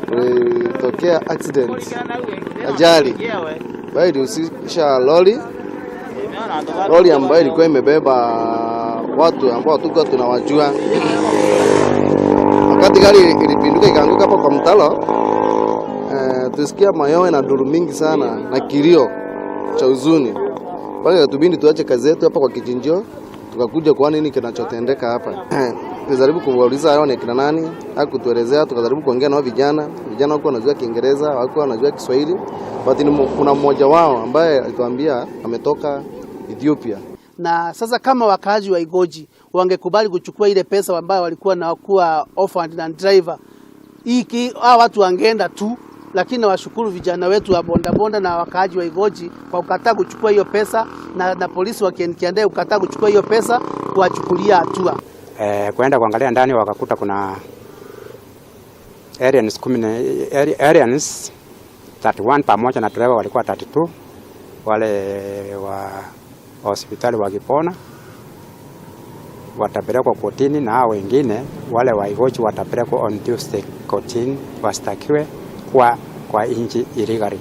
Kulitokea accident, ajali ambayo ilihusisha lori lori ambayo ilikuwa imebeba watu ambao hatukuwa tunawajua. Wakati gari ilipinduka ikaanguka hapa kwa mtaro, tusikia mayowe na nduru mingi sana na kilio cha huzuni, mpaka ikatubidi tuache kazi yetu hapa kwa kichinjio, tukakuja kuona nini kinachotendeka hapa. Tulijaribu kuwauliza hao ni kina nani, hakutuelezea. Tukajaribu kuongea nao vijana, vijana hawakuwa wanajua Kiingereza, hawakuwa wanajua Kiswahili, but kuna mmoja wao ambaye alituambia ametoka Ethiopia. Na sasa kama wakaaji wa Igoji wangekubali kuchukua ile pesa ambayo walikuwa na kuwa offered na driver, hiki hawa watu wangeenda tu, lakini nawashukuru vijana wetu wa bondabonda na wakaaji wa Igoji kwa kukataa kuchukua hiyo pesa na polisi wa Kiandae kukataa kuchukua hiyo pesa, kuwachukulia hatua. Kwenda kuangalia ndani wakakuta kuna aliens 10 na aliens 31 pamoja na driver walikuwa 32, wale wa hospitali wakipona watapelekwa kotini, na hao wengine wale wa Igoji watapelekwa on Tuesday kotini, wastakiwe kwa nchi illegally.